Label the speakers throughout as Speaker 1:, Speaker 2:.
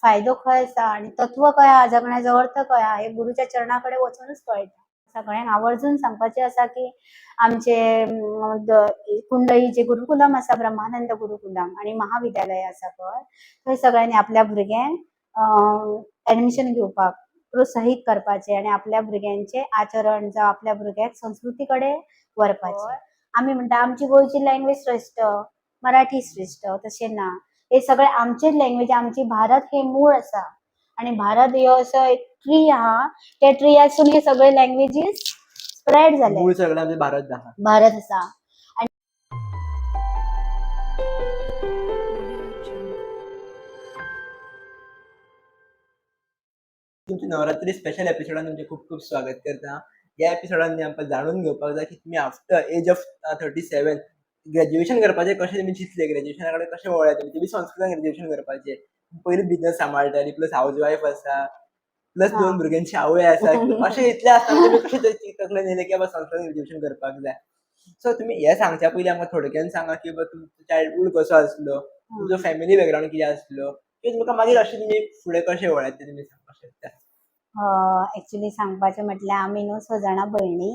Speaker 1: फायदो खंय आसा आनी तत्व खंय आहा, जगण्याचो अर्थ खंय आहा हे गुरुच्या चरणा कडेन वचूनच कळटा. सगळ्यांक आवर्जून सांगपाचें आसा की आमचे कुंडई जे गुरुकुलम आसा, ब्रह्मानंद गुरुकुलम आनी महाविद्यालय आसा पळय, थंय सगळ्यांनी आपल्या भुरग्यांक एडमिशन घेवपाक प्रोत्साहीत करपाचें आनी आपल्या भुरग्यांचें आचरण जावं आपल्या भुरग्यांक संस्कृती कडेन व्हरपाचें. आमी म्हणटा आमची गोंयची लँग्वेज श्रेश्ठ, मराठी श्रेश्ठ, तशें ना. हे सगळे आमचेच लँग्वेज, आमची भारत हे मूळ आसा आनी भारत हो असो एक ट्री आहा, त्या ट्रियासून हे सगळे लँग्वेजीस स्प्रेड जाले.
Speaker 2: मूळ सगळें आमचें भारत आहा.
Speaker 1: भारत आसा.
Speaker 2: तुमच्या नवरात्री स्पेशल एपिसोडान तुमचें खूब खूब स्वागत करता. ह्या एपिसोडान आमकां जाणून घेवपाक जाय की तुमी आफ्टर एज ऑफ 37 ग्रॅज्युएशन करपाचें कशें तुमी चिंतलें, ग्रॅज्युएशना कडेन कशें वळ्ळे तुमी, तेबी संस्कृतान ग्रॅज्युएशन करपाचें, पयलीं बिजनस सांबाळटाली, प्लस हावज वायफ आसा, प्लस दोन भुरग्यांची आवय आसा, अशें इतलें आसतना तुमी कशें तकलेन येयलें की बाबा संस्कृतान ग्रॅज्युएशन करपाक जाय? सो तुमी हें सांगच्या पयलीं आमकां थोडक्यान सांगा की बाबा तुमचो चायल्डहूड कसो आसलो, तुमचो फॅमिली बॅकग्रावंड कितें आसलो, किंवा तुमकां मागीर अशें तुमी फुडें कशें वळ्ळ्यात तें तुमी सांगपाक शकता.
Speaker 1: एक्चुली सांगपाचें म्हटल्यार आमी न्हू स जाणां भयणी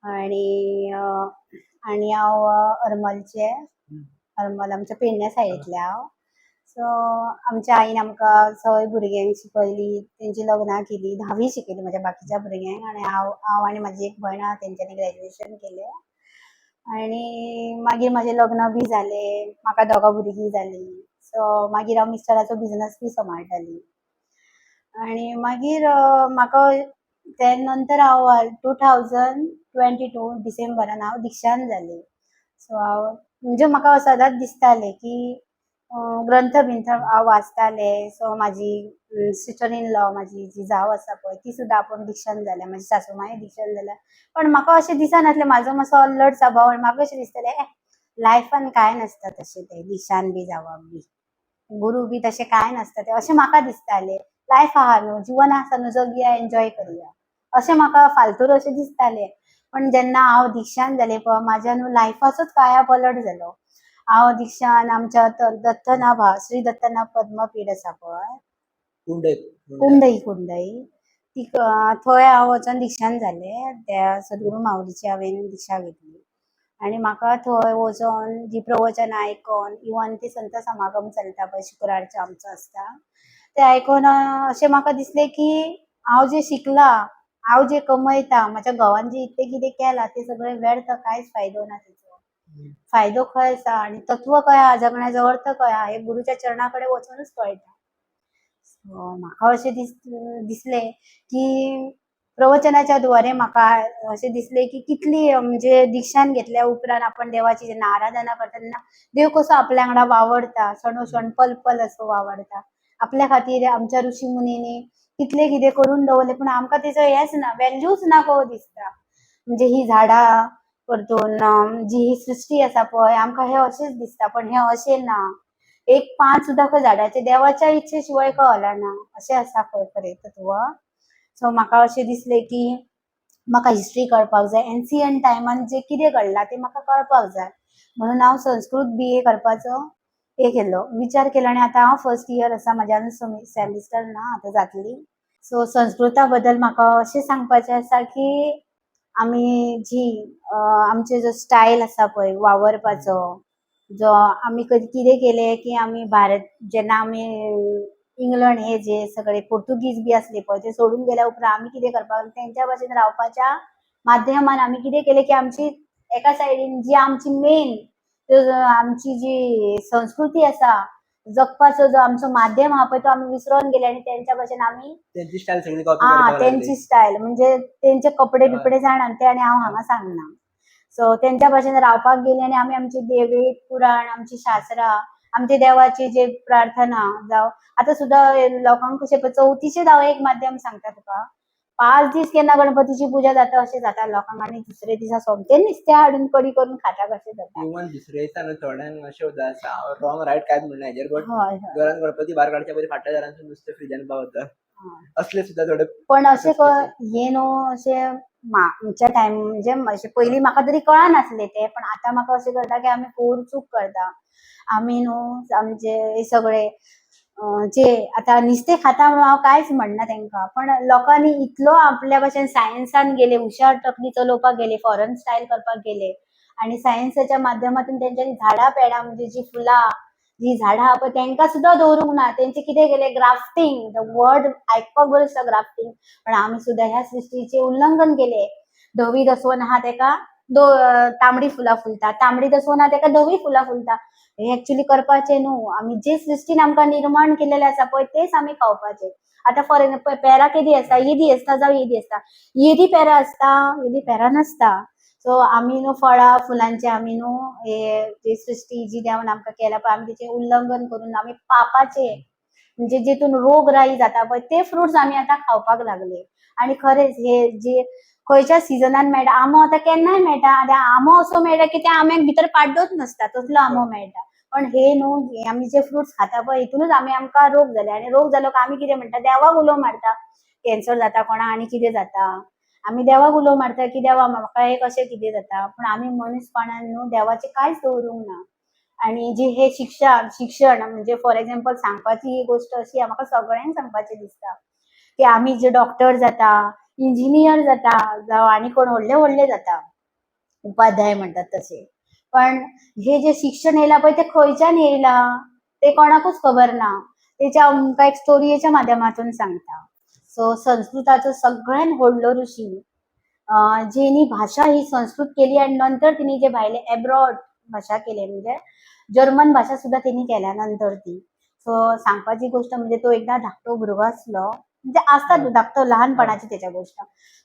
Speaker 1: आनी आनी हांव हरमलचें, हरमल आमच्या पेडण्या सायडींतलें हांव. सो आमच्या आईन आमकां सगळीं भुरग्यांक शिकयली, तेंची लग्नां केली, धावी शिकयली म्हज्या बाकीच्या भुरग्यांक आनी हांव आनी म्हाजी एक भयण आहा तेंच्यांनी ग्रॅज्युएशन केलें आनी मागीर म्हाजें लग्न बी जालें, म्हाका दोगां भुरगीं जालीं. सो मागीर हांव मिस्टराचो बिजनस बी सांबाळटाली आनी मागीर म्हाका ते नंतर हांव 2022 डिसेंबरान हांव दीक्षांत जालें. सो हांव म्हणजे म्हाका सदांच दिसतालें की ग्रंथ बिंथ हांव वाचतालें. सो म्हाजी सिस्टर इन लॉ, म्हाजी जी जाव आसा पळय, ती सुद्दां आपूण दीक्षांत जाल्या, म्हाजी सासूमांय दीक्षांत जाल्या, पण म्हाका अशें दिसनासलें. म्हाजो मातसो अल्लड स्वभाव आनी म्हाका अशें दिसतालें, लायफान कांय नासता तशें, तें दीक्षांत बी जावप बी गुरू बी तशें कांय नासता तें, अशें म्हाका दिसतालें. लायफ आहा न्हू, जिवन आसा न्हू, जगया, एन्जॉय करया, अशें म्हाका फालतूर अशें दिसतालें. पण जेन्ना हांव दीक्षांत जालें पळय, म्हाज्या न्हू लायफाचोच काया पलट जालो. हांव दीक्षांत आमच्या दत्तनाभा श्री दत्तनाभ पद्मपीठ आसा पळय,
Speaker 2: कुंडय.
Speaker 1: कुंडई, कुंडई ती, थंय हांव वचोन दीक्षांत जालें. त्या सद्गुरू माऊलीची हांवें दीक्षा घेतली आनी म्हाका थंय वचोन जी प्रवचनां आयकोन, इवन ते संत समागम चलता पळय शुक्रारचो आमचो आसता, ते आयकोन अशें म्हाका दिसलें की हांव जें शिकलां, हांव जें कमयता, म्हाज्या घोवान जें इतलें कितें केलां तें सगळें व्यर्थ, कांयच फायदो ना तेचो. फायदो खंय आसा आनी तत्व खंय आहा, जगण्याचो अर्थ खंय आहा हे गुरुच्या चरणा कडेन वचूनच कळटा. सो म्हाका अशें दिसलें की प्रवचनाच्या द्वारे म्हाका अशें दिसलें की कितली म्हणजे दीक्षांत घेतल्या उपरांत आपण देवाची जेन्ना आराधना करता तेन्ना देव कसो आपल्या वांगडा वावरता, सणोसण पल पल असो वावरता आपल्या खातीर. आमच्या ऋषी मुनींनी कितलें कितें करून दवरलें, पूण आमकां तेचो हेंच ना, वेल्यूच ना कसो दिसता. म्हणजे ही झाडां परतून जी ही सृश्टी आसा पळय, आमकां हें अशेंच दिसता, पण हें अशें ना. एक पान सुद्दां खंय झाडाचें देवाच्या इच्छे शिवाय खंय हलना, अशें आसा खंय खरें तत्व. सो म्हाका अशें दिसलें की म्हाका हिस्ट्री कळपाक जाय, एन्शियंट टायमान जें कितें घडलां तें म्हाका कळपाक जाय, म्हणून हांव संस्कृत बी ए करपाचो हे केलो, विचार केलो आनी आतां हांव फर्स्ट इयर आसा, म्हाज्या अजून सेमिस्टर ना, आतां जातली. सो संस्कृता बद्दल म्हाका अशें सांगपाचें आसा की आमी जी आमचे जो स्टायल आसा पळय वावरपाचो, जो आमी कधी कितें केलें की आमी भारत जेन्ना आमी इंग्लंड हे जे सगळे पोर्तुगीज बी आसले पळय ते सोडून गेल्या उपरांत आमी कितें करपाक, तेंच्या भाशेन रावपाच्या माध्यमान आमी कितें केलें की आमची एका सायडीन जी आमची मेन आमची जी संस्कृती आसा, जगपाचो जो आमचो माध्यम आहा पळय, तो आमी विसरोन गेले आनी तेंच्या भाशेन आमी
Speaker 2: तेंची स्टायल सगळी कॉपी करपाक लागली.
Speaker 1: तेंची स्टायल म्हणजे तेंचे कपडे बिपडे जाणा ते आनी हांव हांगा सांगना. सो तेंच्या भाशेन रावपाक गेले आनी आमी आमची वेद पुराण, आमची शास्त्रां, आमचे देवाची जे प्रार्थना जावं, आतां सुद्दां लोकांक कशें पळय चवथीचेच हांव एक माध्यम सांगता तुका. 5 दीस केन्ना गणपतीची पुजा जाता अशें जाता लोकांक आनी दुसरे दिसा सोमतें नुस्तें हाडून कडी करून खाता कशें जाता.
Speaker 2: इवन दुसरे दिसा न्हू थोड्यांक अशें सुद्दां आसा, हांव रॉंग रायट कांयच म्हणना हेजेर, बट
Speaker 1: हय हय
Speaker 2: घरान गणपती भायर काडच्या पयलीं फाटल्या दारांतसून नुस्तें फ्रिजान पावता, असले सुद्दां थोडे.
Speaker 1: पण अशें हे न्हू अशें आमच्या टायम म्हणजे अशें पयलीं म्हाका तरी कळनासलें तें, पण आतां म्हाका अशें कळटा की आमी खूब चूक करता. आमी न्हू आमचे सगळे जे आतां नुस्तें खाता म्हणून हांव कांयच म्हणना तांकां, पण लोकांनी इतलो आपल्या भशेन सायन्सान गेले, हुशार तकली चलोवपाक गेले, फॉरन स्टायल करपाक गेले आनी सायन्साच्या माध्यमातून तेंच्यांनी झाडां पेडां म्हणजे जी फुलां जी झाडां आहा पळय तेंकां सुद्दां दवरूंक ना. तेंचे कितें केलें, ग्राफ्टींग. The word आयकपाक बरो दिसता ग्राफ्टींग, पण आमी सुद्दां ह्या सृश्टीचें उल्लंघन केलें. धवी दसवन आहा तेका तांबडी फुलां फुलता, तांबडी दसवन आहा तेका धवी फुलां फुलता. हे एक्चुली करपाचें न्हू. आमी जे सृश्टीन आमकां निर्माण केलेलें आसा पळय तेच आमी खावपाचें. आतां फॉर एग्जाम्पल पेरां केदी आसता, येदी आसता जावं येदी आसता, येदी पेरां आसता, येदी पेरां नासता. सो आमी न्हू फळां फुलांचे आमी न्हू हे जी सृश्टी जी देवान आमकां केल्या पळय आमी तेचें उल्लंघन करून आमी पापाचे म्हणजे जितून रोग राई जाता पळय ते फ्रुट्स आमी आतां खावपाक लागले. आनी खरेंच हे जे खंयच्या सिजनान मेळटा आंबो, आतां केन्नाय मेळटा. आतां आंबो असो मेळटा की त्या आंब्याक भितर पाड्डोच नासता, तसलो आंबो मेळटा. पण हे न्हू हे आमी जे फ्रुट्स खाता पळय हितूनच आमी आमकां रोग जाले. आनी रोग जालो काय आमी कितें म्हणटा, देवाक उलो मारता. कॅन्सर जाता कोणाक आनी कितें जाता, आमी देवाक उलो मारता की देवा म्हाका हे कशें कितें जाता. पूण आमी मनीसपणान न्हू देवाचें कांयच दवरूंक ना. आनी जी हे शिक्षा शिक्षण म्हणजे फॉर एग्जाम्पल सांगपाची ही गोश्ट अशी म्हाका सगळ्यांक सांगपाची दिसता की आमी जे डॉक्टर जाता, इंजिनियर जाता, जावं आनी कोण व्हडले व्हडले जाता, उपाध्याय म्हणटात तशे, पण हे जे शिक्षण येयलां पळय तें खंयच्यान येयलां तें कोणाकूच खबर ना. तेच्या आमकां एक स्टोरयेच्या माध्यमातून सांगता. सो संस्कृताचो सगळ्यान व्हडलो ऋषी जेनी भाशा ही संस्कृत केली आनी नंतर तिणी जे भायले एब्रॉड भाशा केले म्हणजे जर्मन भाशा सुद्दां तेणी केल्या नंतर ती. सो सांगपाची गोश्ट म्हणजे तो एकदां धाकटो भुरगो आसलो, म्हणजे आसता न्हू धाकटो लहानपणाची तेच्या गोश्ट,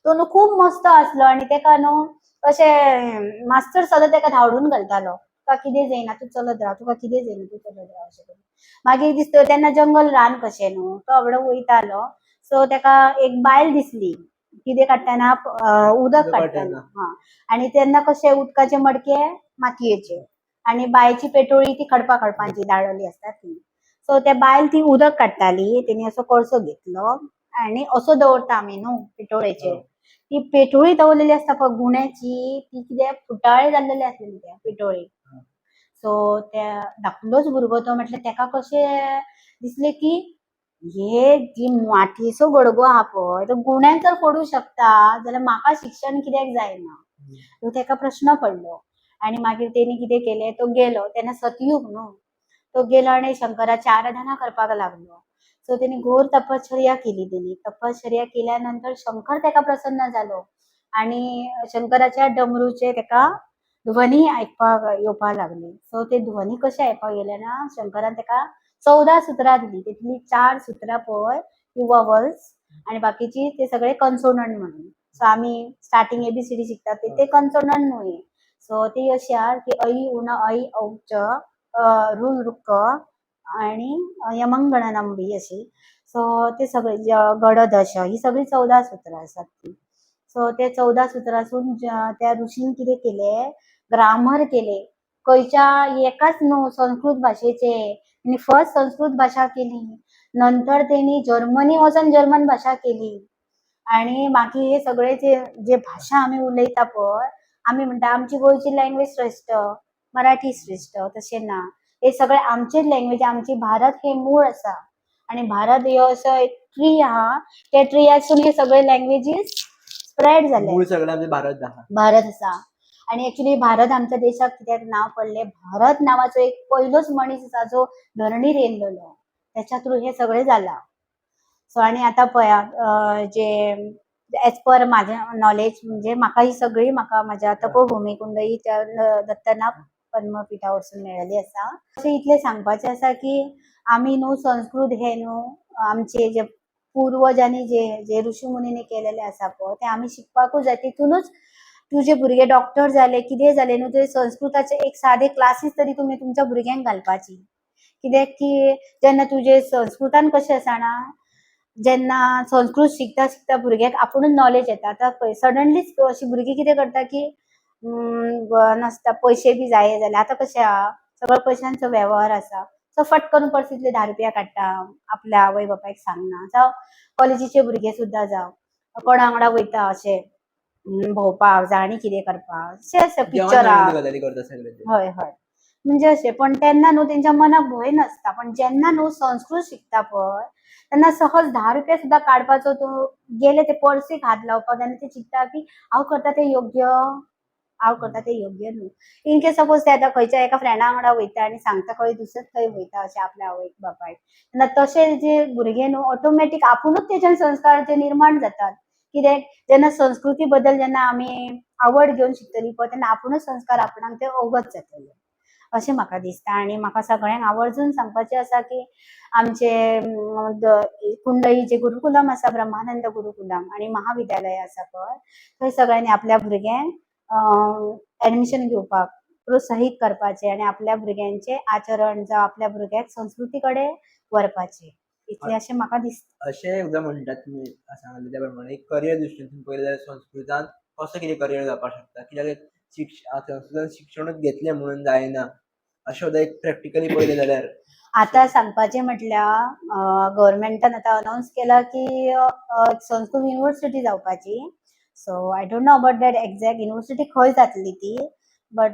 Speaker 1: तो न्हू खूब मस्तो आसलो आनी तेका न्हू अशें मास्तर सदां तेका धांवडून घालतालो, तुका कितें जायना तूं चलत राव, तुका कितें जायना तूं चलत राव अशें करून. मागीर एक दीस तेन्ना जंगल रान कशें न्हू, तो बाबडो वयतालो. सो तेका एक बायल दिसली कितें काडटना, उदक
Speaker 2: उदक
Speaker 1: काडटना.
Speaker 2: काडटना.
Speaker 1: हा, आनी तेन्ना कशें उदकाचे मडके मातयेचे आनी बांयची पेटोळी ती खडपा खडपांची दाळली आसता ती. सो त्या बायल ती उदक काडटाली, तेणी असो कळसो घेतलो आनी असो दवरता आमी न्हू पेटोळेचेर, ती पेटोळी दवरलेली आसता पळय गुण्याची, ती कितें फुटाळे जाल्लेली आसलेली त्या पेटोळी. सो त्या धाकलोच भुरगो तो, म्हटल्यार तेका कशें दिसलें की हे जी मातयेचो गडगो आहा पळय तो गुण्यान जर फोडूं शकता जाल्यार म्हाका शिक्षण कित्याक जायना. सो तेका प्रश्न पडलो आनी मागीर तेणी कितें केलें, तो गेलो, तेन्ना सतयुग न्हू, तो गेलो आनी शंकराची आराधना करपाक लागलो. सो तेणी घोर तपश्चर्या केली. तेणी तपश्चर्या केल्या नंतर शंकर तेका प्रसन्न जालो आनी शंकराच्या डमरूचे तेका ध्वनी आयकपाक येवपाक लागली. सो ते ध्वनी कशे आयकपाक येयले ना, शंकरान तेका 14 सुत्रां दिली. तितली 4 सुत्रां पळय ती वॉवल्स आनी बाकीची ते सगळे कन्सोनंट म्हणून. सो आमी स्टार्टींग एबीसीडी शिकतात ते कन्सोनंट न्हू. सो ती अशी आहा की ऐ उण ऐ औ च ऋ ऋ आणि यमंगणनम बी अशी. सो ते सगळे गडदश ही सगळी 14 सुत्रां आसात ती. सो ते 14 सुत्रासून त्या ऋषीन कितें केलें, ग्रामर केले खंयच्या एकाच न्हू संस्कृत भाशेचे. आनी फर्स्ट संस्कृत भाशा केली, नंतर तेणी जर्मनी वचोन जर्मन भाशा केली. आनी बाकी हे सगळे जे जे भाशा आमी उलयता पळय, आमी म्हणटा आमची गोंयची लँग्वेज श्रेश्ठ, मराठी श्रेश्ठ, तशें ना. हे सगळे आमचेच लँग्वेज. आमची भारत हे मूळ आसा आनी भारत हो असो एक ट्री आहा, त्या ट्रियासून हे सगळे लँग्वेजीस स्प्रेड जाले.
Speaker 2: मूळ सगळें आमचें भारत आहा.
Speaker 1: भारत आसा. आनी एक्चुली भारत आमच्या देशाक कित्याक नांव पडलें, भारत नांवाचो एक पयलोच मनीस आसा जो धरणीर येयल्लो, तेच्या थ्रू हें सगळें जालां. सो आनी आतां पळया जे एज पर म्हाजें नॉलेज म्हणजे म्हाका ही सगळी म्हाका म्हाज्या तपोभुमी कुंडई त्या दत्तनाथ पद्मपिठा वरसून मेळ्ळेली आसा. अशें इतलें सांगपाचें आसा की आमी न्हू संस्कृत हे न्हू आमचे जे पुर्वजांनी जे जे ऋषी मुनींनी केलेले आसा पळय ते आमी शिकपाकूच जाय. तितूनच तुजे भुरगे डॉक्टर जाले कितें जाले न्हू ते संस्कृताचे एक सादे क्लासीस तरी तुमी तुमच्या भुरग्यांक घालपाची. कित्याक की जेन्ना तुजे संस्कृतान कशें आसा जाणा, जेन्ना संस्कृत शिकता शिकता भुरग्याक आपुणूच नॉलेज येता. आतां पळय सडनलीच अशी भुरगीं कितें करता की नासता पयशे बी जाये जाल्यार आतां कशें आहा सगळो पयशांचो वेव्हार आसा. सो फट करून पर्सींतले 10 रुपया काडटा, आपल्या आवय बापायक सांगना. जावं कॉलेजीचे भुरगे सुद्दां जावं कोणा वांगडा वयता अशे भोंवपाक जावं आनी कितें करपाक अशें आसा
Speaker 2: जेवण
Speaker 1: पिक्चरां.
Speaker 2: गजाली करता सगळे ते.
Speaker 1: हय हय. म्हणजे अशें. पण तेन्ना न्हू तेंच्या मनाक भंय नासता. पण जेन्ना न्हू संस्कृत शिकता पळय तेन्ना सहज 10 रुपया सुद्दां काडपाचो तूं गेले ते पर्सीक हात लावपाक तेन्ना ते चिंत्ता की हांव करता तें योग्य, हांव करता तें योग्य न्हू. इन केस सपोज ते आतां खंयच्या एका फ्रेंडा वांगडा वयता आनी सांगता खंय दुसरेच खंय वयता अशें आपल्या आवयक बापायक, तेन्ना तशें जे भुरगे न्हू ऑटोमॅटीक आपुणूच तेच्यान संस्कार जे निर्माण जातात. कित्याक जेन्ना संस्कृती बद्दल जेन्ना आमी आवड घेवन शिकतली पळय तेन्ना आपुणूच संस्कार आपणाक ते अवगत जातले अशें म्हाका दिसता. आनी म्हाका सगळ्यांक आवर्जून सांगपाचें आसा की आमचे कुंडई जे गुरुकुलम आसा, ब्रह्मानंद गुरुकुलम आनी महाविद्यालय आसा पळय, थंय सगळ्यांनी आपल्या भुरग्यांक एडमिशन घेवपाक प्रोत्साहीत करपाचें आनी आपल्या भुरग्यांचें आचरण जावं आपल्या भुरग्याक संस्कृती कडेन व्हरपाचें, इतलें अशें म्हाका दिसता.
Speaker 2: अशें एकदां म्हणटात तुमी सांगलें त्या प्रमाणे एक करियर दृश्टीन तुमी पळयलें जाल्यार संस्कृतान कसो कितें करियर जावपाक शकता, कित्याक संस्कृतान शिक्षणूच घेतलें म्हणून जायना, अशें सुद्दां एक प्रॅक्टिकली पळयलें जाल्यार.
Speaker 1: आतां सांगपाचें म्हटल्यार गव्हर्मेंटान आतां अनावन्स केलां की संस्कृत युनिवर्सिटी जावपाची. So I don't know about that exact university खंय जातली ती, बट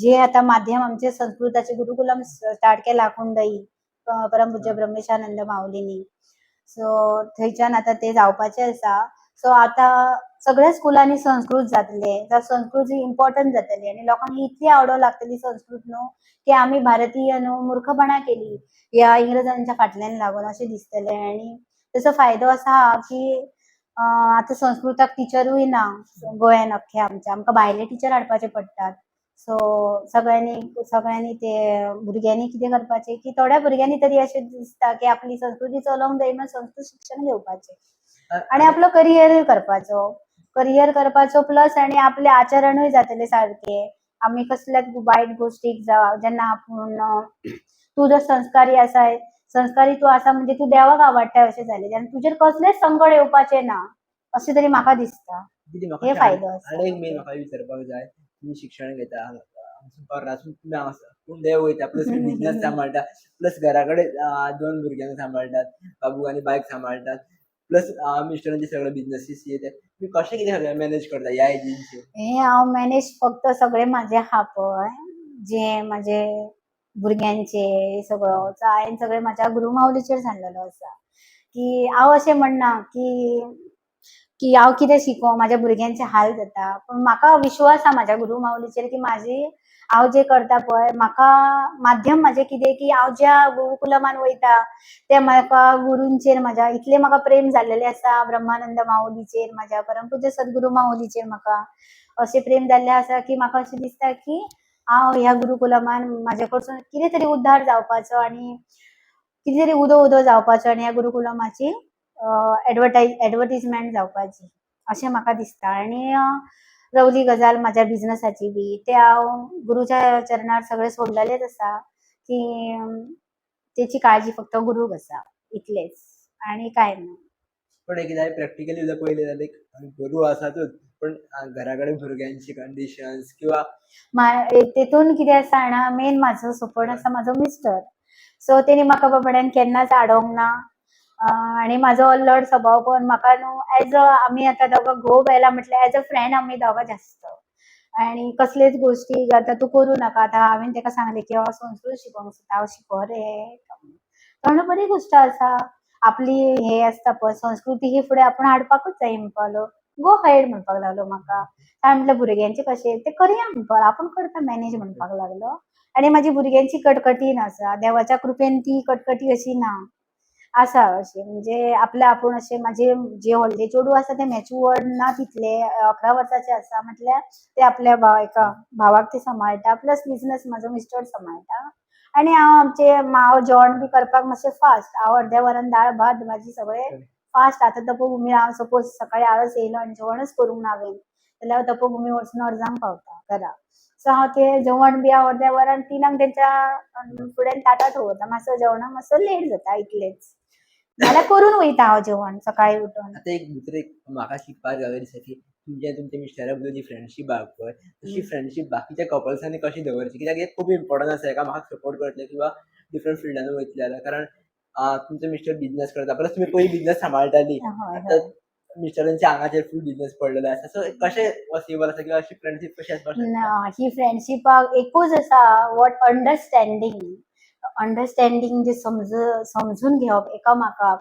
Speaker 1: जे आतां माध्यम आमचे संस्कृताचे गुरुकुलम स्टार्ट केला कुंडई परमपूज्य ब्रह्मेशानंद माऊलीनी, सो थंयच्यान आतां ते जावपाचें आसा. सो आतां सगळ्या स्कुलांनी संस्कृत जातलें, जावं संस्कृत इम्पॉर्टंट जातली आनी लोकांक इतली आवडोंक लागतली संस्कृत न्हू की आमी भारतीय न्हू मुर्खपणां केली ह्या इंग्रजांच्या फाटल्यान लागून अशें दिसतलें. आनी तेचो फायदो आसा की आतां संस्कृताक टिचरूय ना गोंयान अख्ख्या आमच्या, आमकां भायले टिचर हाडपाचे पडटात. सो सगळ्यांनी सगळ्यांनी ते भुरग्यांनी कितें करपाचें की थोड्या भुरग्यांनी तरी अशें दिसता की आपली संस्कृती चलोवंक जाय म्हणून संस्कृत शिक्षण घेवपाचें आनी आपलो करियरूय करपाचो, करियर करपाचो प्लस आनी आपलें आचरणूय जातलें सारकें. आमी कसल्याच वायट गोश्टीक जावं जेन्ना आपूण तूं जर संस्कारी आसा, संस्कारी तूं आसा म्हणजे तूं देवाक आवडटा अशें जालें जेन्ना तुजेर कसलेंच संकट येवपाचें ना अशें तरी म्हाका दिसता.
Speaker 2: दीदी
Speaker 1: हे
Speaker 2: म्हाका
Speaker 1: फायदो आसा.
Speaker 2: आनी एक मेन म्हाका विचारपाक जाय, तुमी शिक्षण घेता हांगासून पर्रासून तुमी हांगासर कुंडय वयता, प्लस बिजनस सांबाळटा, प्लस घरा कडेन दोन भुरग्यांक सांबाळटात, बाबू आनी बायक सांबाळटात, प्लस मिस्टरांचे सगळे बिजनसीस ते तुमी कशें कितें सगळें मॅनेज करता ह्या एजींचेर?
Speaker 1: हें हांव मॅनेज फक्त सगळें म्हाजें आहा पळय जें म्हाजे भुरग्यांचें सगळो, सो हांवें सगळें म्हाज्या गुरू माऊलीचेर सांडलेलो आसा की हांव अशें म्हणना की हांव कितें शिकों म्हाज्या भुरग्यांचे हाल जाता, पूण म्हाका विश्वास आसा म्हाज्या गुरू माऊलीचेर की म्हाजी हांव जें करता पळय म्हाका माध्यम म्हाजें कितें की हांव ज्या गुरुकुलमान वयता ते म्हाका गुरूंचेर म्हाज्या इतलें म्हाका प्रेम जाल्लेलें आसा, ब्रह्मानंद माऊलीचेर, म्हाज्या परमपूज्य सद्गुरू माऊलीचेर म्हाका अशें प्रेम जाल्लें आसा की म्हाका अशें दिसता की हांव ह्या गुरुकुलमान म्हाजे कडसून कितें तरी उद्धार जावपाचो आनी कितें तरी उदो उदो जावपाचो आनी ह्या गुरुकुलमाची एडवर्टीजमेंट जावपाची अशें म्हाका दिसता. आनी रवली गजाल म्हाज्या बिजनसाची बी ते हांव गुरूच्या चरणार सगळें सोडलेलेंच आसा की तेची काळजी फक्त गुरूक आसा, इतलेंच आनी कांय ना.
Speaker 2: पण एकदां प्रॅक्टिकली सुद्दां पळयलें जाल्यार गुरू आसातूच, पण घरा कडेन भुरग्यांची कंडिशन्स किंवा
Speaker 1: तेतून कितें आसा जाणा, मेन म्हाजो सपोर्ट आसा म्हाजो मिस्टर. सो तेणी म्हाका बाबड्यान केन्नाच आडोवंक ना आनी म्हाजो अल्लड स्वभाव पळोवन म्हाका न्हू एज अ आमी आतां दोगां घोव बायलां म्हटल्यार एज अ फ्रेंड आमी दोगां जास्त. आनी कसलेच गोश्टी आतां तूं करूं नाका, आतां हांवें ताका सांगलें की हांव संस्कृत शिकोंक सोदता, हांव शिको रे, तो म्हणलो बरी गोश्ट आसा, आपली हे आसता पळय संस्कृती ही फुडें आपूण हाडपाकूच जाय म्हणपाक लागलो, गो अहेड म्हणपाक लागलो म्हाका. काय म्हटलें भुरग्यांचें कशें तें करया म्हणपाक, आपूण करता मॅनेज म्हणपाक लागलो. आनी म्हाजी भुरग्यांची कटकटी नासा, देवाच्या कृपेन ती कटकटी अशी ना आसा अशी, म्हणजे आपल्या आपूण अशें म्हाजे जे व्हडले चेडूं आसा तें मॅच्युअर्ड ना तितलें, 11 वर्साचें आसा म्हटल्यार तें आपल्या एका भावाक तें सांबाळटा, प्लस बिजनस म्हाजो मिस्टर सांबाळटा. आनी हांव आमचें हांव जेवण बी करपाक मातशें फास्ट, हांव अर्द्या वरान दाळ भात भाजी सगळें फास्ट. आतां तपोभुमी हांव सपोज सकाळी आळस येयलो आनी जेवणच करूंक ना हांवें जाल्यार हांव तपोभुमी वचून अर्जांक पावता घरा. सो हांव तें जेवण बी हांव अर्द्या वरान 3क तेंच्या फुड्यान ताटां दवरता, मातसो जेवणाक मातसो लेट जाता इतलेंच, नाल्यार करून वयता हांव जेवण सकाळी उठून.
Speaker 2: आतां एक दुसरें एक म्हाका शिकपाक जाय दिसता की तुमच्या तुमच्या मिस्टरा बद्दल जी फ्रेंडशीप आहा पळय, तशी फ्रेंडशीप बाकीच्या कपल्सांनी कशी दवरची, कित्याक हे खूब इम्पॉर्टंट आसा एकामेकाक सपोर्ट करतले किंवा डिफरंट फिल्डान वयतले जाल्यार, कारण तुमचे मिस्टर बिजनस करता, प्लस तुमी पयलीं बिजनस सांबाळटाली, आतां मिस्टरांच्या आंगाचेर फूल बिझनेस पडलेलो आसा. सो कशें पॉसिबल आसा किंवा अशी फ्रेंडशीप कशी आसपाक शकता?
Speaker 1: ना, ही फ्रेंडशिपाक एकूच आसा, what understanding. Understanding जे समजून घेवप एकामेकाक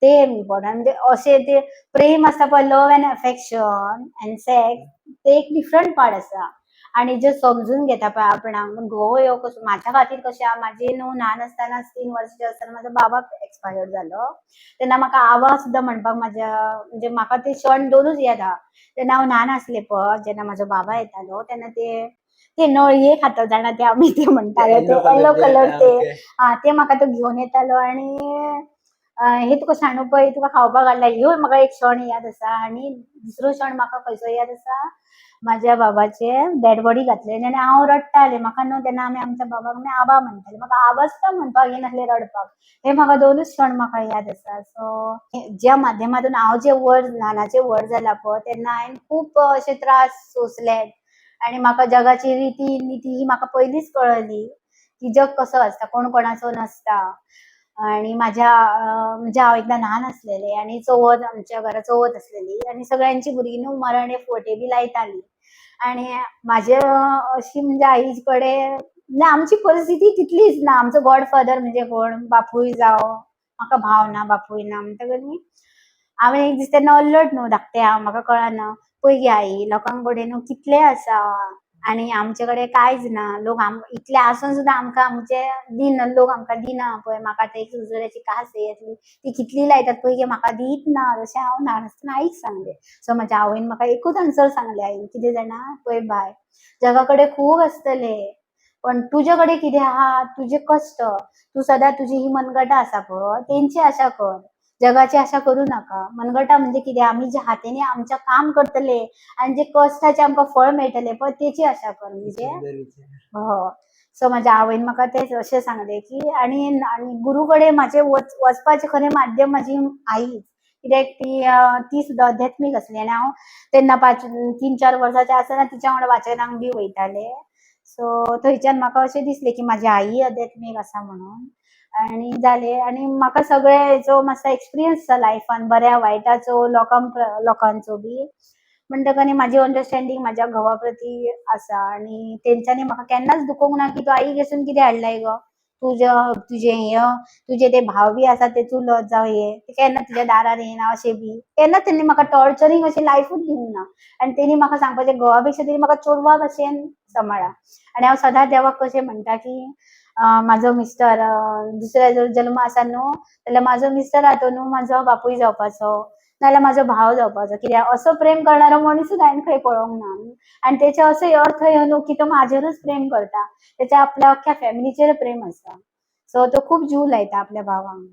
Speaker 1: ते इम्पॉर्टंट. म्हणजे अशें ते प्रेम आसता पळय, love and affection and sex, ते एक डिफरंट पार्ट आसा. आणि जे समजून घेता पळय आपणाक, घोव ह्यो कसो म्हाज्या खातीर कशें आहा, म्हाजे न्हू ल्हान आसतना, 3 वर्सांचे आसतना म्हाजो बाबा एक्सपायर्ड जालो. तेन्ना म्हाका आवा सुद्दां म्हणपाक म्हाज्या, म्हणजे म्हाका ते क्षण दोनूच याद आहा. तेन्ना हांव ल्हान आसलें पळय, जेन्ना म्हाजो बाबा येतालो तेन्ना ते ते नळये खाता जाणा ते आमी ते म्हणटाले, ते येलो कलर ते. हा, ते म्हाका तो घेवन येतालो आणि हे तुका शाणू पळय तुका खावपाक हाडला, ह्यो म्हाका एक क्षण याद आसा. आनी दुसरो क्षण म्हाका खंयचो याद आसा, म्हाज्या बाबाचे डेड बॉडी घातले आनी हांव रडटालें. म्हाका न्हू तेन्ना आमी आमच्या बाबाक आमी आबा म्हणटाले, म्हाका आबा सुद्दां म्हणपाक येनासलें रडपाक. हे म्हाका दोनूच क्षण म्हाका याद आसा. सो ज्या माध्यमातून हांव जे व्हड ल्हानाचे व्हड जाला पळय, तेन्ना हांवें खूब अशे त्रास सोंसले आनी म्हाका जगाची रिती निती ही म्हाका पयलींच कळ्ळी की जग कसो आसता, कोण कोणाचो नासता. आणि माझ्या म्हणजे हांव एकदां ल्हान आसलेलें आनी चवथ, आमच्या घरा चवथ आसलेली आनी सगळ्यांची भुरगीं न्हू मराणे फोटे बी लायताली. आनी म्हाजे अशी म्हणजे आई कडेन, म्हणजे आमची परिस्थिती तितलीच ना. आमचो गॉडफादर म्हणजे कोण बापूय जावं, म्हाका भाव ना, बापूय ना. म्हणटकच न्ही हांवें एक दीस तेन्ना अल्लट न्हू, धाकटें हांव, म्हाका कळना. पळय गे आई, लोकां कडेन न्हू कितलें आसा आनी आमचे कडेन कांयच ना. लोक इतले आसून सुद्दां आमकां आमचे दिना, लोक आमकां दिना. पळय म्हाका आतां एक सुरसुऱ्याची कास येतली, ती कितली लायतात पळय गे, म्हाका दीत ना. अशें हांव ल्हान आसतना आईक सांगलें. सो म्हाज्या आवयन म्हाका एकूच आन्सर सांगलें आईन, कितें जाणा, पळय बाय, जगा कडेन खूब आसतलें पण तुजे कडेन कितें आहा, तुजे कश्ट, तूं सदां तुजी ही मनगटां आसा पळय तेंची आशा कर, जगाची आशा करूं नाका. मनगटां म्हणजे कितें, आमी जे हातांनी आमचें काम करतले आनी जे कश्टाचें आमकां फळ मेळटलें पळय तेची आशा कर. म्हणजे
Speaker 2: सुंदर विचार.
Speaker 1: हो. सो म्हाज्या आवयन म्हाका तें अशें सांगलें की आनी आनी गुरू कडेन म्हाजें वचपाचें खरें माध्यम म्हाजी आईच. कित्याक ती ती सुद्दां अध्यात्मीक आसली आनी हांव तेन्ना 5, 3-4 वर्सांचें आसतना तिच्या वांगडा वाचनाक बी वयतालें. सो थंयच्यान म्हाका अशें दिसलें की म्हाजी आई अध्यात्मीक आसा म्हणून. आनी जालें. आनी म्हाका सगळे हेचो मातसो एक्सपिरियन्स आसा लायफान, बऱ्या वायटाचो, लोकांचो बी. म्हणटकच न्ही म्हाजी अंडरस्टँडींग म्हाज्या घोवा प्रती आसा आनी तेंच्यांनी म्हाका केन्नाच दुखोवंक ना की तूं आई घेसून कितें हाडलाय गो, तुजें हे, तुजे ते भाव बी आसा ते चुलत जावं हे, ते केन्ना तुज्या दारार येना अशें बी केन्ना तेणी म्हाका टॉर्चरींग अशें लायफूच दिवंक ना. आनी तेणी म्हाका सांगपाचें, घोवा पेक्षा तेणी म्हाका चेडवा भशेन सांबाळा. आनी हांव सदांच देवाक कशें म्हणटा की म्हाजो मिस्टर दुसऱ्या जर जल्म आसा न्हू जाल्यार म्हाजो मिस्टर आहा न्हू म्हाजो बापूय जावपाचो, नाजाल्यार म्हाजो भाव जावपाचो. कित्याक असो प्रेम करणारो मनीसूच हांवें खंय पळोवंक ना. आनी तेचो असो अर्थ ह्यो न्हू की तो म्हाजेरूच प्रेम करता, तेच्या आपल्या अख्ख्या फॅमिलीचेर प्रेम आसा. सो तो खूब जीव लायता आपल्या भावांक.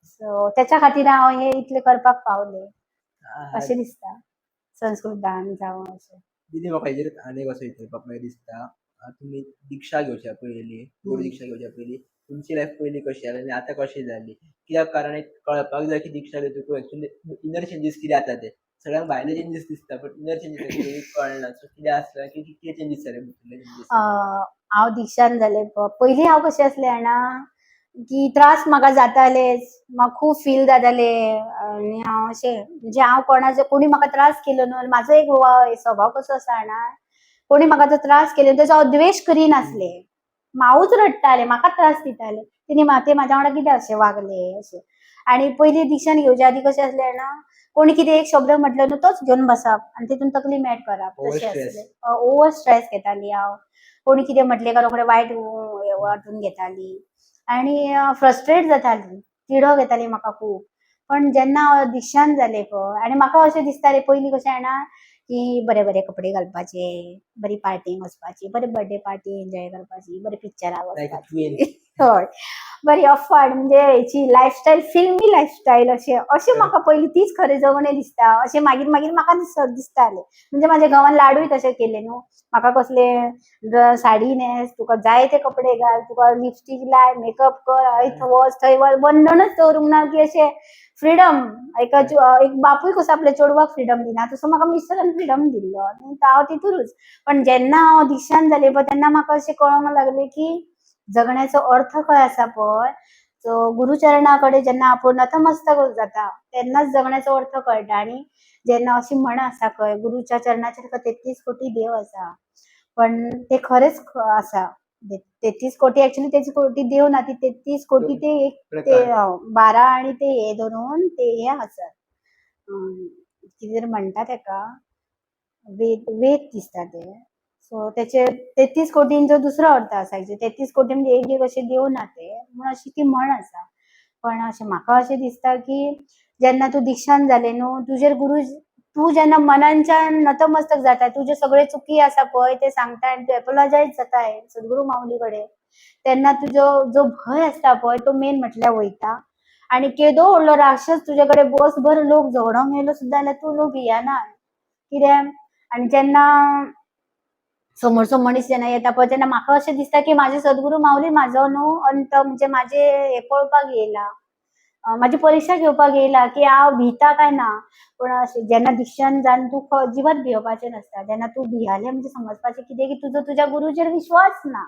Speaker 1: सो तेच्या खातीर हांव हे इतलें करपाक पावलें अशें दिसता, संस्कृतान जावं अशें.
Speaker 2: दीदी, म्हाका हेजेर आनी एक असो विचारपाक मागीर दिसता, तुमी दिक्षा घेवच्या पयलीं, गुरू दीक्षा घेवच्या पयलीं तुमची लायफ पयलीं कशी आसली आनी आतां कशी जाली? कित्याक कारण एक कळपाक जाय की दीक्षा घेतकूच एक्चुअली इनर चेंजीस कितें जाता ते. सगळ्यांक भायले चेंजीस दिसता बट इनर चेंजीस कळना. सो कितें आसता की कितें चेंजीस जाले, भितरले चेंजीस?
Speaker 1: हांव दीक्षान जालें पयलीं हांव कशें आसलें जाणा, की त्रास म्हाका जातालेच, म्हाका खूब फील जातालें. आनी हांव अशें म्हणजे हांव कोणाचो, कोणी म्हाका त्रास केलो न्हू, म्हाजो एक स्वभाव कसो आसा जाणा, कोणी म्हाका जर त्रास केलो तेजो हांव द्वेश करिनासलें, हांवूच रडटालें, म्हाका त्रास दिताले तेणी, ते म्हाज्या वांगडा कित्याक अशें वागले अशें. आनी पयलीं दीक्षान घेवच्या आदी कशें आसलें जाणा, कोणी कितें एक शब्द म्हटलो न्हू तोच घेवन बसप आनी तितून तकली मॅट करप, तशें आसलें. ओवर स्ट्रेस घेताली हांव. कोणी कितें म्हटलें काय रोखडें वायट वाटून घेताली आनी फ्रस्ट्रेट जाताली, तिडक घेताली म्हाका खूब. पण जेन्ना हांव दीक्षान जालें पळय, आनी म्हाका अशें दिसतालें पयलीं कशें जाणा की बरे बरे कपडे घालपाचे, बरी पार्टींक वचपाची, बरे बर्थडे पार्टी एन्जॉय करपाची, बरे पिक्चराक वचपाची, हय, बरी अफाट म्हणजे हेची लायफस्टायल, फिल्मी लायफस्टायल अशें अशें म्हाका पयलीं तीच खरें जगणें दिसता अशें मागीर मागीर म्हाका दिसतालें. म्हणजे म्हाज्या घोवान लाडूय तशें केले न्हू, म्हाका कसले साडी न्हेस, तुका जाय ते कपडे घाल, तुका लिपस्टीक लाय, मेकअप कर, हय वच थंय वच, बंधनच दवरूंक ना की अशें फ्रिडम. एक बापूय कसो आपल्या चेडवाक फ्रिडम दिना तसो म्हाका मिस्टरान फ्रिडम दिल्लो आनी हांव तितूनच. पण जेन्ना हांव दीक्षान जालें पळय तेन्ना म्हाका अशें कळोंक लागलें की जगण्याचो अर्थ खंय आसा पळय, सो गुरुचरणा कडेन जेन्ना आपूण नतमस्तक जाता तेन्नाच जगण्याचो अर्थ कळटा. आनी जेन्ना अशी म्हण आसा खंय, गुरुच्या चरणाचेर तुका 33 कोटी देव आसा, पण ते खरेंच आसा. 33 कोटी, एक्चुअली 33 कोटी देव ना, ती 33 कोटी ते एक ते
Speaker 2: प्रकार.
Speaker 1: 12 आनी ते हे धरून ते हे आसात, कितें तरी म्हणटा तेका, वेद वेद दिसता ते. सो तेचे 33 कोटींचो दुसरो अर्थ आसा. 33 कोटी म्हणजे एक एक अशे देव ना ते, म्हूण अशी ती म्हण आसा. पण अशें म्हाका अशें दिसता की जेन्ना तूं दिक्षान जालें न्हू, तुजेर गुरू, तूं जेन्ना मनांच्यान नतमस्तक जाता, तुजे सगळे चुकी आसा पळय ते सांगता आनी तूं एपोलॉजायज जाता सद्गुरू माऊली कडेन, तेन्ना तुजो जो भंय आसता पळय तो मेन म्हटल्यार वयता. आनी केदो व्हडलो राक्षस तुजे कडेन बसभर लोक झगडोंक येयलो सुद्दां जाल्यार तूं न्हू भियेना कित्याक. आनी जेन्ना समोरचो मनीस जेन्ना येता पळय तेन्ना म्हाका अशें दिसता की म्हाजे सद्गुरू माऊली म्हाजो न्हू अंत, म्हणजे म्हाजे हें पळोवपाक येयला, म्हाजी परिक्षा घेवपाक येयला की हांव भिता काय ना. पूण अशें जेन्ना दिक्षान जावन तूं अजिबात भियोपाचें नासता. जेन्ना तूं भियालें म्हणजे समजपाचें कितें की तुजो तुज्या गुरूचेर विश्वास ना.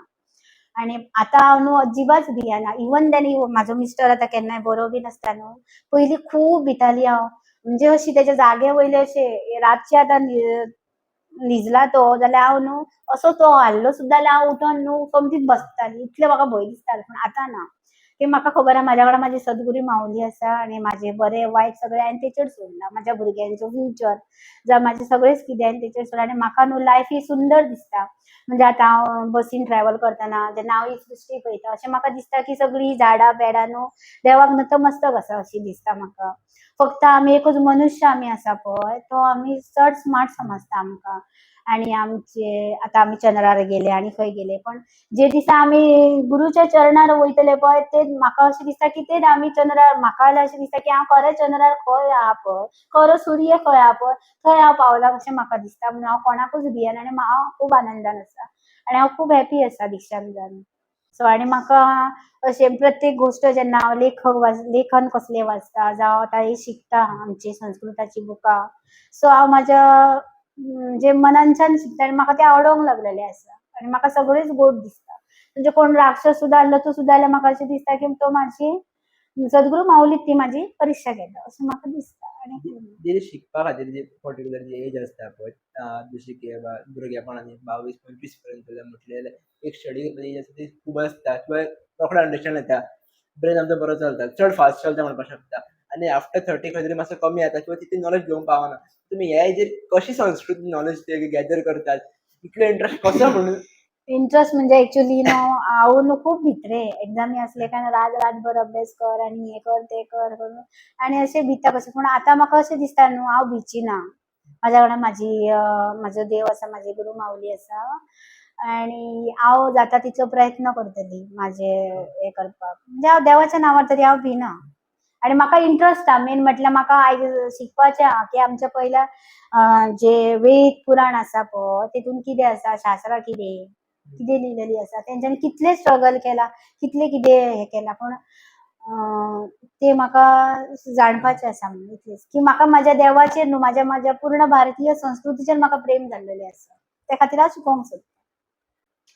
Speaker 1: आनी आतां हांव न्हू अजिबात भियेना. इवन then म्हाजो मिस्टर आतां केन्नाय बरो बी नासता न्हू, पयलीं खूब भिताली हांव, म्हणजे अशी तेच्या जागे वयले अशें रातचें आतां न्हिजला तो जाल्यार हांव न्हू असो तो हाल्लो सुद्दां जाल्यार हांव उठोन न्हू कमतीत बसताली, इतलें म्हाका भंय दिसतालो. पूण आतां ना, की म्हाका खबर आहा म्हाज्या वांगडा म्हाजी सद्गुरू माऊली आसा आनी म्हाजें बरें वायट सगळें हांवें तेचेर सोडलां. म्हाज्या भुरग्यांचो फ्युचर जावं म्हाजें सगळेंच कितें हांवें तेचेर सोडलां. आनी म्हाका न्हू लायफ ही सुंदर दिसता. म्हणजे आतां हांव बसीन ट्रॅवल करतना जेन्ना हांव ही सृश्टी पळयता, अशें म्हाका दिसता की सगळीं झाडां पेडां न्हू देवाक नतमस्तक आसा अशी दिसता म्हाका. फक्त आमी एकूच मनुष्य आमी आसा पळय तो आमी चड स्मार्ट समजता आमकां. आनी आमचे आतां आमी चंद्रार गेले आनी खंय गेले, पण जे दिसा आमी गुरुच्या चरणार वयतले पळय ते म्हाका अशें दिसता की तेच आमी चंद्रार, म्हाका जाल्यार अशें दिसता की हांव खरें चंद्रार खंय आहा पळय, खरो सूर्य खंय आहा पळय थंय हांव पावलां अशें म्हाका दिसता. म्हणून हांव कोणाकूच भियेना आनी हांव खूब आनंदान आसा आनी हांव खूब हॅपी आसा दिक्षान जावन. सो आनी म्हाका अशें प्रत्येक गोश्ट जेन्ना हांव लेखन कसलें वाचता जावं आतां हें शिकता आमची संस्कृताची बुकां, सो हांव म्हाज्या म्हणजे मनानच्यान शिकता आनी म्हाका तें आवडोंक लागलेलें आसा आनी म्हाका सगळेच गोड दिसता. म्हणजे कोण राक्षस सुद्दां आसलो तो सुद्दां जाल्यार म्हाका अशें दिसता की तो म्हाजी सद्गुरू माऊलीक ती म्हाजी परिक्षा घेता अशें म्हाका दिसता. आनी
Speaker 2: जी शिकपा खातीर जी पर्टिक्युलर जी एज आसता पळय, जशें की भुरगेपणांत 22-25 पर्यंत म्हटलें एक स्टडी करपाची एज आसता ती खूब आसता किंवा रोखडो अंडरस्टँड जाता, ब्रेन आमचो बरो चलता, चड फास्ट चलता म्हणपाक शकता. आनी आफ्टर 30 खंय तरी मातसो कमी जाता किंवा तितली नॉलेज घेवंक पावना. तुमी ह्या एजीर कशी संस्कृत नॉलेज ते गॅदर करतात, इतलो इंट्रस्ट कसो म्हणून?
Speaker 1: इंट्रस्ट म्हणजे एक्चुअली न्हू हांव न्हू खूब भितरे, एग्जामी आसले काय रात रातभर अभ्यास कर आनी हें कर तें कर करून आनी अशें भिता कशें. पूण आतां म्हाका अशें दिसता न्हू हांव भिची ना, म्हाज्या वांगडा म्हाजी म्हाजो देव आसा, म्हाजी गुरू माऊली आसा आनी हांव जाता तितलो प्रयत्न करतली म्हाजे हें करपाक. म्हणजे हांव देवाच्या नांवार तरी हांव भिना आनी म्हाका इंट्रस्ट आहा. मेन म्हटल्यार म्हाका आयज शिकपाचें आहा की आमच्या पयल्या जे वेद पुराण आसा पळय तितून कितें आसा, शास्त्रां कितें कितें लिहिलेली आसा, तेंच्यांनी कितलें स्ट्रगल केला, कितलें कितें हें केलां, पूण ते म्हाका जाणपाचें आसा. म्हणून इतलेंच की म्हाका म्हाज्या देवाचेर न्हू म्हाज्या म्हाज्या पूर्ण भारतीय संस्कृतीचेर म्हाका प्रेम जाल्लेलें आसा, त्या खातीर हांव शिकोवंक सोदतां.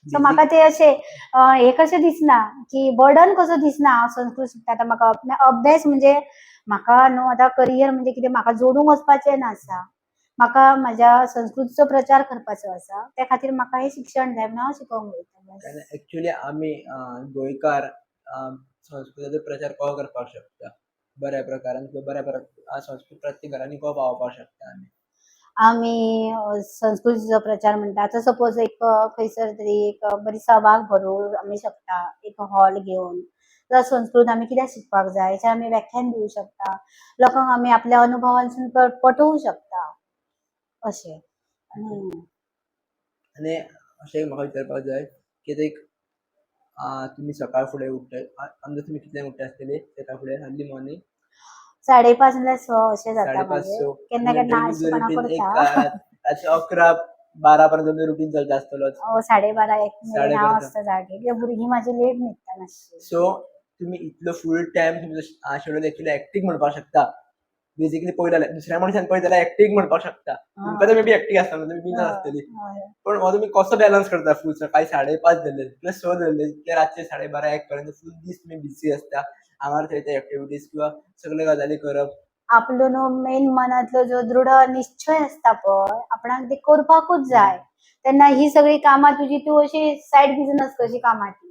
Speaker 1: सो म्हाका ते अशें हें कशें दिसना की बर्डन कसो दिसना. हांव संस्कृत शिकता आतां म्हाका अभ्यास म्हणजे म्हाका न्हू आतां करियर म्हणजे कितें म्हाका जोडूंक वचपाचें नासता, म्हाका म्हाज्या संस्कृतीचो प्रचार करपाचो आसा, त्या खातीर म्हाका हें शिक्षण जाय म्हणून हांव शिकोवंक वयता.
Speaker 2: एक्चुअली आमी गोंयकार संस्कृताचो प्रचार कसो करपाक शकता बऱ्या प्रकारान किंवा बऱ्या प्रकार संस्कृत प्रत्येक घरांनी कसो पावोवपाक शकता आमी?
Speaker 1: आमी संस्कृतीचो प्रचार म्हणटा आतां सपोज एक खंयसर तरी एक बरी सभा भरोवंक आमी शकता, एक हॉल घेवन जावं संस्कृत आमी कित्याक शिकपाक जाय हेचेर आमी व्याख्यान दिवंक शकता, लोकांक आमी आपल्या अनुभवांसून पटोवंक शकता अशें.
Speaker 2: आनी अशें म्हाका विचारपाक जाय की एक तुमी सकाळ फुडें उठ्ठा, अंदाज तुमी कितल्यांक उठ्ठा आसतली सकाळ फुडें अर्ली मॉर्निंग?
Speaker 1: 5:30 म्हणल्यार 6 अशें जाता.
Speaker 2: 5:30 6
Speaker 1: केन्ना केन्ना आळशीपणा करता.
Speaker 2: 11-12 पर्यंत तुमचो रुटीन चलता आसतलोच.
Speaker 1: 12:30-1 मेरेन हांव आसता जागे, कित्याक भुरगीं म्हाजी लेट न्हिदता मातशी.
Speaker 2: सो तुमी इतलो फूल टायम तुमचो शेड्यूल एक्चुअली एक्टीक म्हणपाक शकता. बेसिकली पळयत जाल्यार दुसऱ्या मनशान पळयत जाल्यार एक्टीक म्हणपाक शकता, तुमकां तर मे बी एक्टीक आसतना तुमी बिजी आसतली, पण हो तुमी कसो बॅलन्स करता फूल सकाळी 5:30 धरले प्लस 6 धरले ते रातचे 12:30-1 पर्यंत फूल दीस तुमी बिजी आसता हांगार थंय ते एक्टिविटीज किंवा सगळे गजाली करप.
Speaker 1: आपलो न्हू मेन मनांतलो जो दृढ निश्चय आसता पळय, आपणाक ते करपाकूच जाय, तेन्ना ही सगळी कामां तुजी तूं अशी सायड बिझनस कशी कामां ती.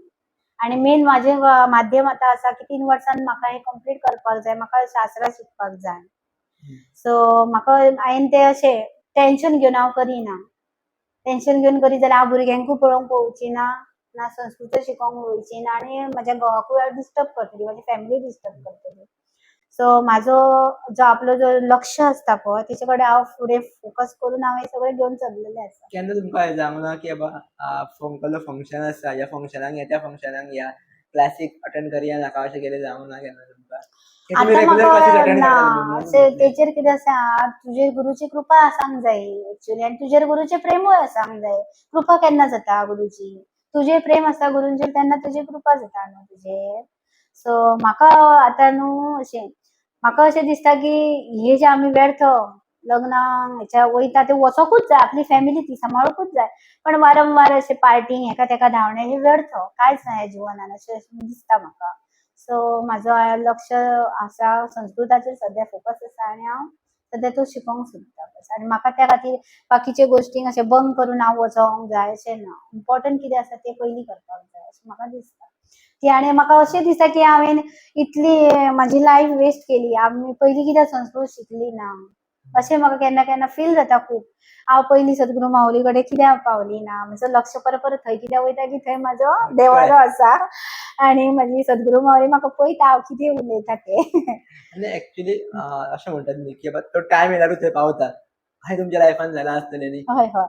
Speaker 1: आनी मेन म्हाजें माध्यम आतां आसा की 3 वर्सान म्हाका हें कंप्लीट करपाक जाय, म्हाका शास्त्रां शिकपाक जाय. सो म्हाका हांवें तें अशें टेंशन घेवन हांव करिना. टेंशन घेवन करीत जाल्यार हांव भुरग्यांकूय पळोवंक पळोवची ना, ना संस्कृत शिकोवंक वयची ना आनी म्हज्या घोवाकूय हांव डिस्टर्ब करतली, म्हजी फॅमिली डिस्टर्ब करतली. सो म्हाजो जो आपलो जो लक्ष आसता पळय, तेचे कडेन हांव फुडें फोकस करून हांव हें सगळें घेवन चल्लेलें आसा.
Speaker 2: केन्ना तुमकां हें जावंक ना की बाबा फंकलो फंक्शन आसा, ह्या फंक्शनाक या, त्या फंक्शनाक या, क्लासीक अटेंड करया नाका, अशें कितें जावंक ना केन्ना तुमकां? की तुमी
Speaker 1: आतां
Speaker 2: रेगुलर क्लासीस
Speaker 1: म्हाका
Speaker 2: अटेंड
Speaker 1: ना.
Speaker 2: करता म्हणून
Speaker 1: अशें
Speaker 2: म्हटलें.
Speaker 1: तेचेर कितें आसा, तुजेर गुरुची कृपा आसांक जाय एक्चुअली आनी तुजेर गुरुचें प्रेमूय आसांक जाय. कृपा केन्ना जाता गुरुची? तुजेर प्रेम आसा गुरूंचेर तेन्ना तुजी कृपा जाता न्हू तुजेर. सो म्हाका आतां न्हू अशें म्हाका अशें दिसता की हे जे आमी व्यर्थ लग्नाक हेच्या वयता ते वचोकूच जाय, आपली फॅमिली ती सांबाळुकूच जाय, पण वारंवार अशें पार्टींक हेका तेका धांवणें हें व्यर्थ, कांयच ना ह्या जिवनान अशें दिसता म्हाका. सो म्हाजो लक्ष आसा संस्कृताचेर, सद्या फोकस आसा आनी हांव सद्या तो शिकोंक सोदता बस. आनी म्हाका त्या खातीर बाकीचे गोश्टींक अशें बंक करून हांव वचोंक जाय अशें ना. इम्पॉर्टंट कितें आसा तें पयलीं करपाक जाय अशें म्हाका दिसता की. आनी म्हाका अशें दिसता की हांवें इतली म्हाजी लायफ वेस्ट केली, आमी पयलीं कित्याक संस्कृत शिकली ना अशें म्हाका केन्ना केन्ना फील जाता खूब. हांव पयलीं सद्गुरू माऊली कडेन कित्याक पावली ना, म्हजो लक्ष परत परत थंय कित्याक वयता की थंय म्हाजो देवारो आसा आनी म्हाजी सद्गुरू माऊली म्हाका पळयता हांव कितें उलयता तें.
Speaker 2: आनी एक्चुअली अशें म्हणटात न्ही की बाबा तो टायम येयल्यारूच थंय पावता, अशें तुमच्या लायफान जालां आसतलें न्ही?
Speaker 1: हय हय,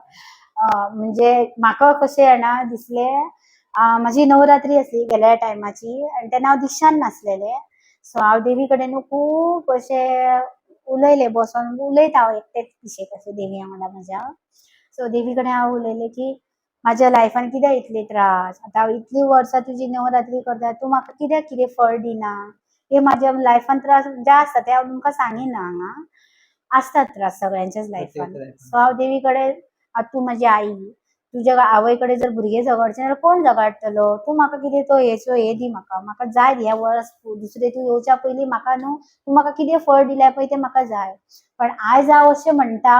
Speaker 1: म्हणजे म्हाका कशें जाणा दिसलें, म्हाजी नवरात्री आसली गेल्या टायमाची आनी तेन्ना हांव दिक्षान नासलेलें. सो हांव देवी कडेन न्हू खूब अशें उलयलें, बसोन उलयता हांव एकटेंच पिशें कशें देवी वांगडा म्हज्या. सो देवी कडेन हांव उलयलें की म्हाज्या लायफान कित्याक इतले त्रास, आतां हांव इतलीं वर्सां तुजी नवरात्री करता, तूं म्हाका कित्याक कितें फळ दिना? हे म्हाज्या लायफान त्रास जे आसता ते हांव तुमकां सांगिना, हांगा आसतात त्रास सगळ्यांच्याच लायफान.
Speaker 2: प्रत्येकाच्या लायफान.
Speaker 1: सो हांव देवी कडेन, आतां तूं म्हाजी आई, तुज्या आवय कडेन जर भुरगें झगडचें जाल्यार कोण झगडटलो? तूं म्हाका कितें तो हेचो हें दी म्हाका, म्हाका जाय ह्या वर्स दुसरें तूं येवच्या पयलीं म्हाका न्हू तूं म्हाका कितें फळ दिल्या पळय तें म्हाका जाय. पण आयज हांव अशें म्हणटा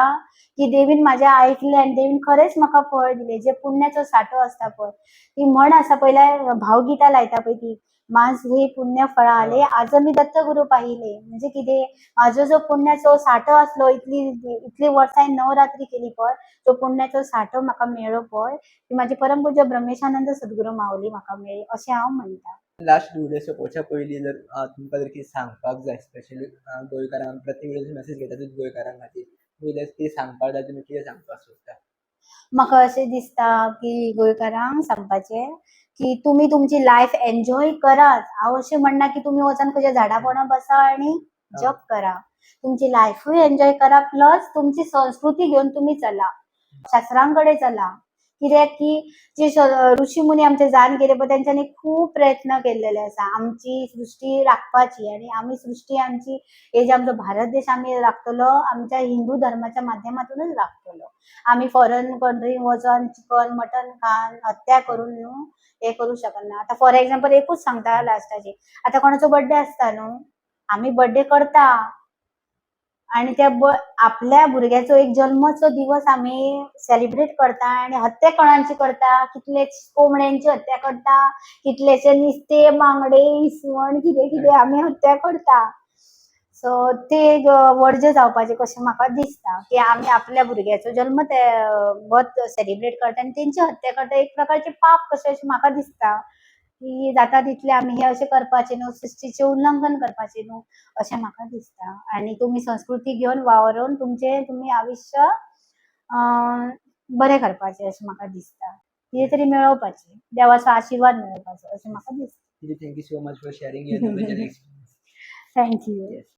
Speaker 1: की देवीन म्हाजें आयकलें आनी देवीन खरेंच म्हाका फळ दिलें. जे पुण्याचो सांठो आसता पळय, ती म्हण आसा, पयल्या भावगीता लायता पळय ती, माझ हे पुण्य फळ आले आज मी दत्तगुरू पाहिले. म्हणजे कितें, म्हाजो जो पुण्याचो सांठो आसलो, इतली इतली वर्सां हांवें नवरात्री केली पळय, तो पुण्याचो सांठो म्हाका मेळ्ळो पळय, ती म्हाजी परमपूज्य ब्रह्मेशानंद सद्गुरू माऊली म्हाका मेळ्ळी अशें हांव म्हणटा.
Speaker 2: लास्ट व्हिडिओ सोंपोवच्या पयलीं जर तुमकां जर कितें सांगपाक जाय, स्पेशली गोंयकारांक, प्रत्येक व्हिडियो मेसेज घेता गोंयकारां खातीर, पयलें कितें सांगपाक जाय, तुमी कितें सांगपाक सोदता?
Speaker 1: म्हाका अशें दिसता की गोंयकारांक सांगपाचें की तुमी तुमची लायफ एन्जॉय करात. हांव अशें म्हणना की तुमी वचोन खंयच्या झाडा पोंदा बसा आनी जप करा. तुमची लायफूय एन्जॉय करा, प्लस तुमची संस्कृती घेवन तुमी चला, शास्त्रां कडेन चला. कित्याक की जे ऋषी मुनी आमचे जावन गेले पळय, तेंच्यांनी खूब प्रयत्न केल्लेले आसा आमची सृश्टी राखपाची. आनी आमी सृश्टी आमची हे जे आमचो भारत देश आमी राखतलो आमच्या हिंदू धर्माच्या माध्यमातूनच राखतलो. आमी फॉरेन कंट्रीन वचोन चिकन मटन खावन हत्या करून न्हू हे करूं शकना. आतां फॉर एग्जाम्पल एकूच सांगता लास्टाची, आतां कोणाचो बड्डे आसता न्हू, आमी बड्डे करता आनी त्या आपल्या भुरग्याचो एक जल्माचो दिवस आमी सेलिब्रेट करता आनी हत्या कोणाची करता? कितले कोंबड्यांची हत्या करता, कितलेशे नुस्तें, बांगडे, इसवण, कितें कितें आमी हत्या करता. सो ते एक वर्ज्य जावपाचें कशें म्हाका दिसता की आमी आपल्या भुरग्याचो जल्म ते बर्थ सेलिब्रेट करता आनी तेंची हत्या करता, एक प्रकारचें पाप कशें अशें म्हाका दिसता की जाता तितलें आमी हें अशें करपाचें न्हू, सृश्टीचें उल्लंघन करपाचें न्हू अशें म्हाका दिसता. आनी तुमी संस्कृती घेवन वावरून तुमचें तुमी आयुश्य बरें करपाचें अशें म्हाका दिसता. कितें तरी मेळोवपाचें, देवाचो आशिर्वाद मेळोवपाचो अशें म्हाका दिसता.
Speaker 2: Thank you so much for sharing your knowledge and experience.
Speaker 1: Thank you.
Speaker 2: Yes.